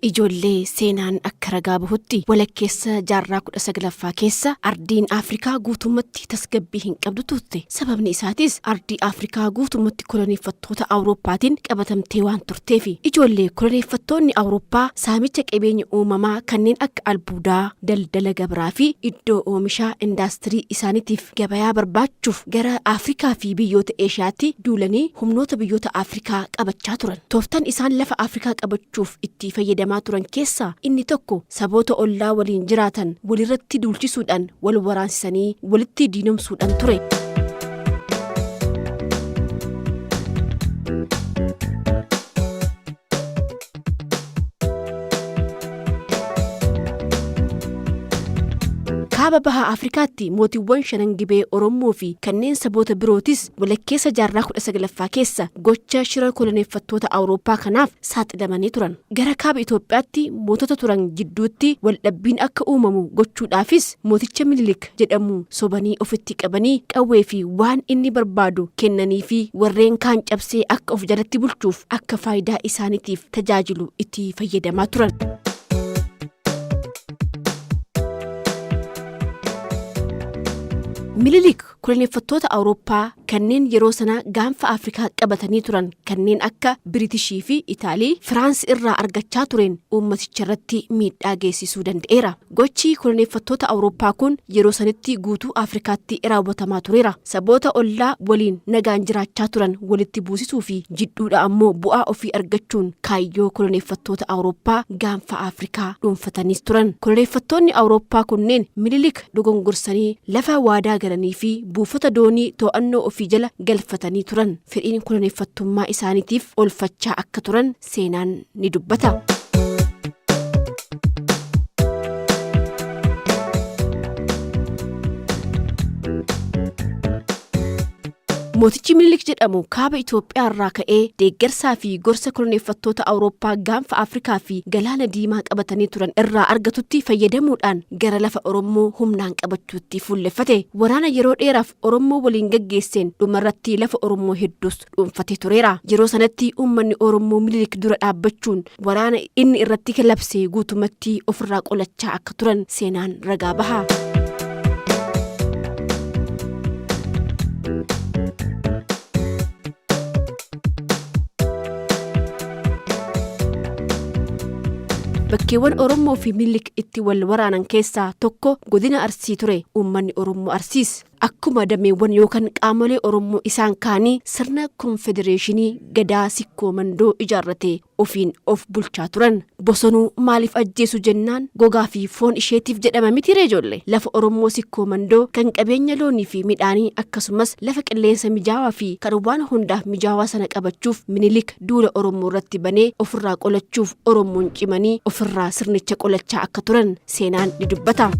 Ijoollee seenaan akka ragaa bahutti walakkeessa jaarraa 19ffaa keessa ardiin Afrikaa guutummatti tasgabbii hin qabdu turte. Sababni isaatis ardii Afrikaa guutummatti koloneeffattoota Awurooppaatiin qabatamtee waan turteefi. Ijoollee koloneeffattoonni Awurooppaa saamicha qabeenya uumamaa kanneen akka albuudaa, daldala gabraa fi iddoo oomishaa indaastirii isaaniitiif gabayaa barbaachuuf gara Afrikaa fi biyyoota Eeshiyaatti duulanii humnoota biyyoota Afrikaa qabachaa turan. Tooftan isaan lafa Afrikaa qabachuuf itti fayyadamaa turan keessaa inni tokko saboota ollaa waliin jiraatan walirratti duulchisuudhaan wal waraansisanii walitti diinomsuudhaan ture. Kaaba baha Afrikaatti mootiiwwan shanan Gibee Oromoo fi kanneen saboota birootis walakkeessa jaarraa 19ffaa keessa gocha shira koloneeffattoota Awurooppaa kanaaf saaxilamanii turan. Gara kaaba Itoophiyaatti mootota turan jidduutti waldhabbiin akka uumamu gochuudhaafis mooticha Minilik jedhamu sobanii ofitti qabanii qawwee fi waan inni barbaadu kennanii fi warreen kaan cabsee akka of jalatti bulchuuf akka faayidaa isaaniitiif tajaajilu itti fayyadamaa turan. Minilik koloneeffattoota Awurooppaa kanneen yeroo sana gaanfa Afrikaa qabatanii turan kanneen akka Biritishii fi Itaalii, Firaans irraa argachaa tureen uummaticha irratti miidhaa geessisuu danda'eera. Gochi koloneeffattoota Awurooppaa kun yeroo sanitti guutuu Afrikaatti raawwatamaa tureera. Saboota ollaa waliin nagaan jiraachaa turan walitti buusisuu fi jidduudha ammoo bu'aa ofii argachuun kaayyoo koloneeffattoota Awurooppaa gaanfa Afrikaa dhuunfataniis turan. Koloneeffattoonni Awurooppaa kunneen Minilik dogongorsanii lafa waadaa galanii fi buufata doonii to'annoo ofii jala galfatanii turan. Fedhiin koloneeffattummaa isaaniitiif oolfachaa akka turan seenaan ni dubbata. Mootichi Minilik jedhamu kaaba Itoophiyaa irraa ka'ee deeggarsaa fi gorsa koloneeffattoota Awurooppaa gaanfa Afrikaa fi galaana diimaa qabatanii turan irraa argatutti fayyadamuudhaan gara lafa Oromoo humnaan qabachuutti fuulleffate. Waraana yeroo dheeraaf Oromoo waliin gaggeesseen dhumarratti lafa Oromoo hedduus dhuunfatee tureera. Yeroo sanatti uummanni Oromoo Minilik dura dhaabbachuun waraana inni irratti labse guutumatti ofirraa qolachaa akka turan seenaan ragaa baha. Bakkeewwan Oromoo fi Minilik itti wal waraanan keessaa tokko godina Arsii ture. Uummanni Oromoo Arsiis akkuma dameewwan yookaan qaamolee Oromoo isaan kaanii sirna konfedereeshinii Gadaa Sikkoo Mandoo ijaarrate ofiin of bulchaa turan. Bosonuu maaliif ajjeesu jennaan gogaa fi foon isheetiif jedhama mitiiree ijoollee? Lafa Oromoo Sikkoo Mandoo kan qabeenya loonii fi midhaanii akkasumas lafa qilleensa mijaawaa fi kan waan hundaaf mijaawaa sana qabachuuf Minilik duula Oromoo irratti banee ofirraa qolachuuf Oromoon cimanii ofirraa sirnicha qolachaa akka turan seenaan ni dubbata.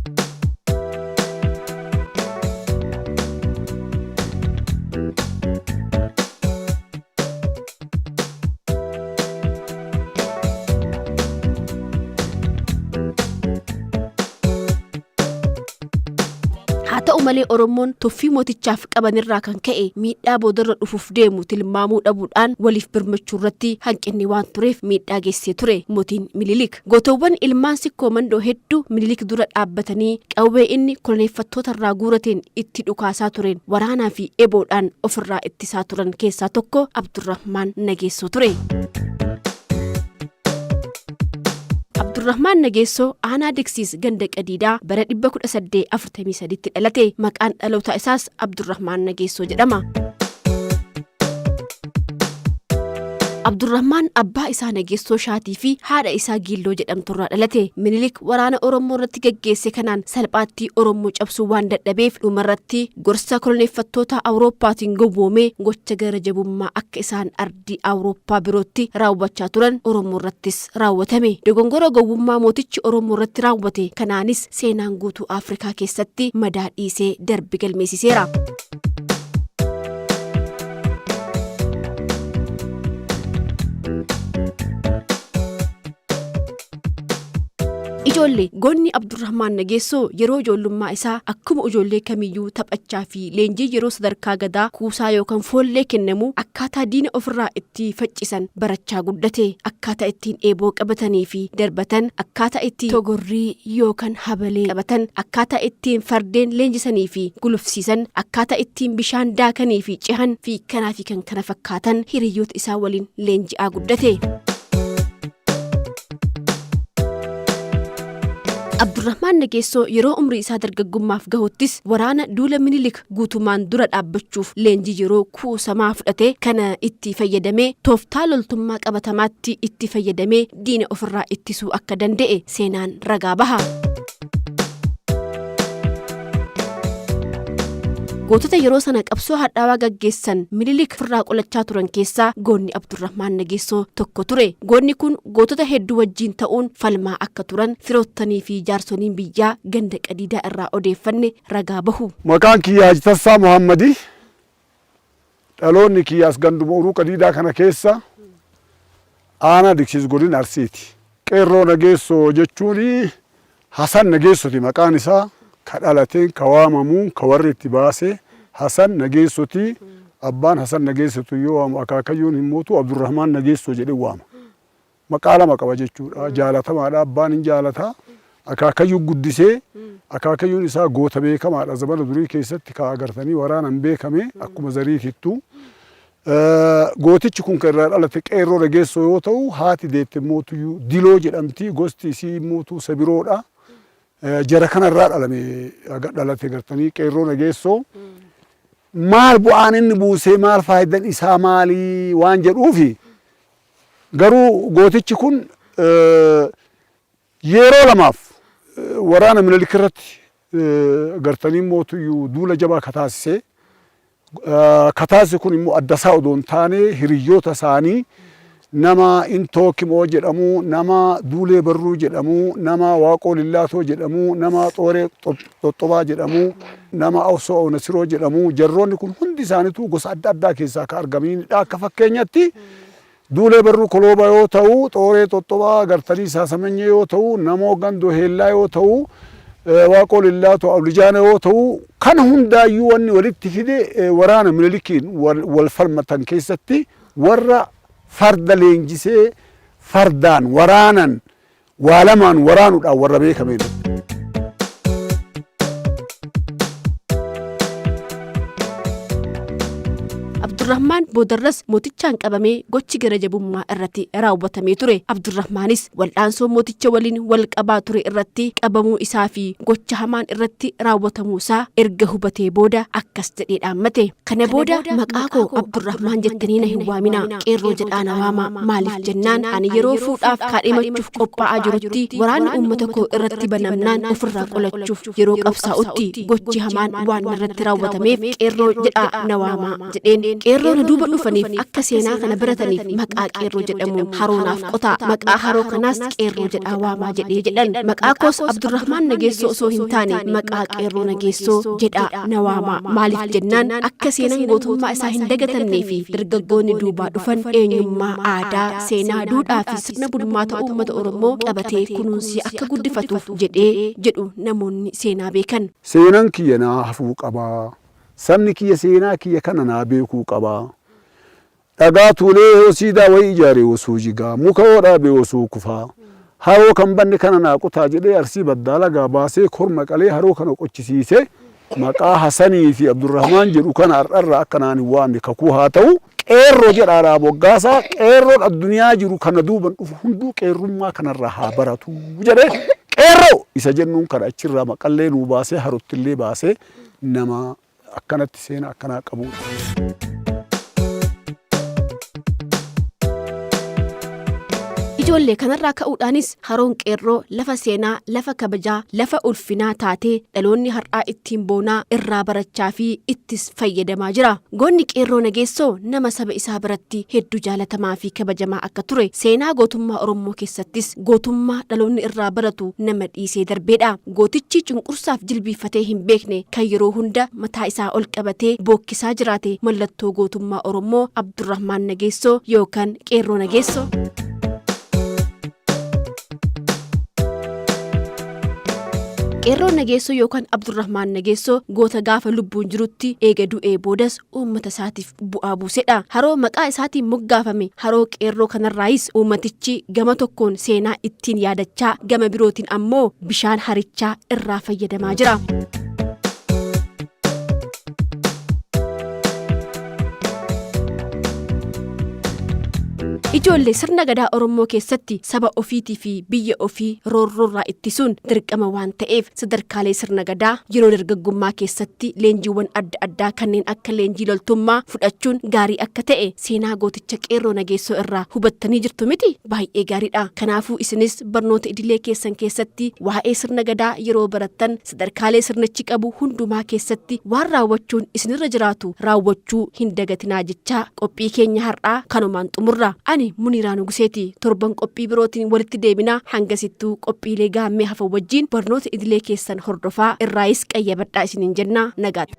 Haa ta'u malee Oromoon tuffii mootichaaf qabanirraa kan ka'e miidhaa boodarra dhufuuf deemu tilmaamuu dhabuudhaan waliif birmachuu irratti hanqinni waan tureef miidhaa geessisee ture mootiin Minilik. Gootowwan ilmaan Sikkoo Mandoo hedduu Minilik dura dhaabbatanii qawwee inni koloneeffattoota irraa guurateen itti dhukaasaa tureen waraanaa fi eboodhaan ofirraa ittisaa turan keessaa tokko Abdurrahmaan Nageessoo ture. Abdurrahmaan Nageessoo aanaa Diksiis ganda Qadiidaa bara 1843tti dhalate. Maqaan dhaloota isaas Abdurrahmaan Nageessoo jedhama. Abdurrahmaan abbaa isaa Nageessoo Shaatii fi haadha isaa Giilloo jedhamturraa dhalate. Minilik waraana Oromoo irratti gaggeesse kanaan salphaatti Oromoo cabsuu waan dadhabeef dhumarratti gorsa koloneeffattoota Awurooppaatiin gowwoomee gocha gara jabummaa akka isaan ardii Awurooppaa birootti raawwachaa turan Oromoo irrattis raawwatame. Dogongora gowwummaa mootichi Oromoo irratti raawwate kanaanis seenaan guutuu Afrikaa keessatti madaa dhiisee darbe galmeessiseera. Ijoollee goonni Abdurrahmaan Nageessoo yeroo ijoollummaa isaa akkuma ijoollee kamiyyuu taphachaa fi leenjii yeroo sadarkaa gadaa kuusaa yookaan foollee kennamu akkaataa diina ofirraa itti faccisan barachaa guddate. Akkaataa ittiin eeboo qabatanii fi darbatan, akkaataa ittiin togorrii yookaan habalee qabatan, akkaataa ittiin fardeen leenjisanii fi gulufsiisan, akkaataa ittiin bishaan daakanii fi cehan fi kanaa fi kan kana fakkaatan hiriyyoota isaa waliin leenji'aa guddate. Abdurrahmaan Nageessoo yeroo umrii isaa dargaggummaaf gahuttis waraana duula Minilik guutumaan dura dhaabbachuuf leenjii yeroo kuusamaa fudhate kana itti fayyadamee tooftaa loltummaa qabatamaatti itti fayyadamee diina ofirraa ittisuu akka danda'e seenaan ragaa baha. Gootota yeroo sana qabsoo hadhaawaa gaggeessan Minilik ofirraa qolachaa turan keessaa goonni Abdurrahmaan Nageessoo tokko ture. Goonni kun gootota hedduu wajjin ta'uun falmaa akka turan firoottanii fi jaarsoliin biyyaa ganda Qadiidaa irraa odeeffanne ragaa bahu. Maqaan kiyya Haji Tassaa Muhammadi. Dhaloonni kiyya as ganduma Uruu Qadiidaa kana keessa aanaa Diksiis godina Arsiiti. Qeerroo Nageessoo jechuun Hasan Nageessoti maqaan isaa ka dhalateen ka waamamuun ka warri itti baase Hasan Nageessoti. Abbaan Hasan Nageessotu yoo waamu akaakayyuun hin mootu Abdurrahmaan Nageessoo jedhee waama. Maqaa lama qaba jechuudha. Jaalatamaadha. Abbaan hin jaalata. Akaakayyuu guddisee akaakayyuun isaa goota beekamaadha. Zamana durii keessatti ka agartanii waraanaan beekame akkuma zariitittu. Gootichi kun kan irraa dhalate Qeerroo Nageessoo yoo ta'u haati deette mootuyyuu Diloo jedhamti. Gosti isii mootuu Sabiroodha. Jara kanarraa dhalame dhalate gartanii Qeerroo Nageessoo. Maal bu'aan inni buusee maal faayidan isaa maalii waan jedhuufi garuu gootichi kun yeroo lamaaf waraana Minilik irratti gartanii mootuyyuu duula jabaa kataasise. Kataasise kun immoo adda isaa odoo hin taane hiriyyoota isaanii nama Intoo Kimoo jedhamu, nama Duulee Barruu jedhamu, nama Waaqoo Lillaatoo jedhamu, nama Xooree Xoxxobaa jedhamu, nama Awsoo Awnasiroo jedhamu. Jarroonni kun hundi isaaniitu gosa adda addaa keessaa akka argamanidha. Akka fakkeenyatti Duulee Barruu Kolooba yoo ta'u, Xooree Xoxxobaa gartanii Saasamanyee yoo ta'u, Namoo Gandoo Heellaa yoo ta'u, Waaqoo Lillaatoo Awlijaana yoo ta'u, kana hundaayyuu wanni walitti fide waraana Minilikiin wal falmatan keessatti warra farda leenjisee fardaan waraanan waa lamaan waraanuudhaan warra beekamedha. Abdurrahmaan boodarras mootichaan qabamee gochi gara jabummaa irratti raawwatamee ture. Abdurrahmaanis wal'aansoo mooticha waliin wal qabaa ture irratti qabamuu isaa fi gocha hamaan irratti raawwatamuu isaa erga hubatee booda akkas jedhee dhaammate. Kana booda maqaa koo Abdurrahmaan jettanii na hin waaminaa, Qeerroo jedhaa na waamaa. Maaliif jennaan ani yeroo fuudhaaf kaadhimachuuf qophaa'aa jirutti waraanni uummata koo irratti banamnaan ofirraa qolachuuf yeroo qabsaa'utti gochi hamaan waan narratti raawwatameef Qeerroo jedhaa na waamaa jedheen. Qeerroo na duuba dhufaniif akka seenaa kana barataniif maqaa Qeerroo jedhamuun haroo naaf qotaa, maqaa haroo kanaas Qeerroo jedhaa waamaa jedhee jedhan. Maqaa koos Abdurrahmaan Nageessoo osoo hin taane maqaa Qeerroo Nageessoo jedhaa na waamaa. Maaliif jennaan akka seenaan gootummaa isaa hin dagatamnee fi dargaggoonni duubaa dhufan eenyummaa, aadaa, seenaa, duudhaa fi sirna bulmaata uummata Oromoo qabatee kunuunsee akka guddifatuuf jedhee jedhu namoonni seenaa beekan. Seenan kiyya naa hafuu qaba. Sabni kiyya seenaa kiyya kana naa beekuu qaba. Dhagaa tuulee yoo siidaa wayii ijaare osoo jigaa, muka yoo dhaabe osoo kufaa, haroo kan banne kana naa qotaa jedhee Arsii baddaa lagaa baasee korma qalee haroo kana qochisiisee maqaa Hasanii fi Abdurrahmaan jedhu kana har'arraa akka naan hin waamne kakuu haa ta'u Qeerroo jedhaadhaa moggaasaa qeerroon addunyaa jiru kana duuban dhufu hunduu qeerrummaa kanarraa haa baratu jedhee qeerroo isa jennuun kana achirraa maqallee nuu baasee harottillee baasee nama akkanatti seenaa akkanaa qabudha. Ijoollee kanarraa ka'uudhaanis haroon Qeerroo lafa seenaa, lafa kabajaa, lafa ulfinaa taatee dhaloonni har'aa ittiin boonaa, irraa barachaa fi ittis fayyadamaa jira. Goonni Qeerroo Nageessoo nama saba isaa biratti hedduu jaalatamaa fi kabajamaa akka ture seenaa gootummaa Oromoo keessattis gootummaa dhaloonni irraa baratu nama dhiisee darbeedha. Gootichi cunqursaaf jilbiiffatee hin beekne, kan yeroo hunda mataa isaa ol qabatee bookkisaa jiraate mallattoo gootummaa Oromoo Abdurrahmaan Nageessoo yookaan Qeerroo Nageessoo. Qeerroon Nageessoo yookaan Abdurrahmaan Nageessoo goota gaafa lubbuun jirutti eega du'ee boodas uummata isaatiif bu'aa buusedha. Haroo maqaa isaatiin moggaafame Haroo Qeerroo kanarraayis uummatichi gama tokkoon seenaa ittiin yaadachaa gama birootiin ammoo bishaan harichaa irraa fayyadamaa jira. Ijoollee, sirna Gadaa Oromoo keessatti saba ofiitii fi biyya ofii roorroorraa ittisuun dirqama waan ta'eef, sadarkaalee sirna Gadaa yeroo dargaggummaa keessatti leenjiiwwan adda addaa kanneen akka leenjii loltummaa fudhachuun gaarii akka ta'e seenaa gooticha Qeerroo Nageessoo irraa hubattanii jirtu miti? Baay'ee gaariidha. Kanaafuu isinis barnoota idilee keessan keessatti waa'ee sirna Gadaa yeroo barattan sadarkaalee sirnichi qabu hundumaa keessatti waan raawwachuun isinirra jiraatu raawwachuu hin dagatinaa jechaa qophii keenya har'aa kanumaan xumurra. Ani Muniiraa Nuguseeti. Torban qophii birootiin walitti deebina. Hangasittuu qophiilee Gaammee hafan wajjin barnoota idilee keessan hordofaa, irraayis qayyabadhaa isiniin jenna. Nagaatti.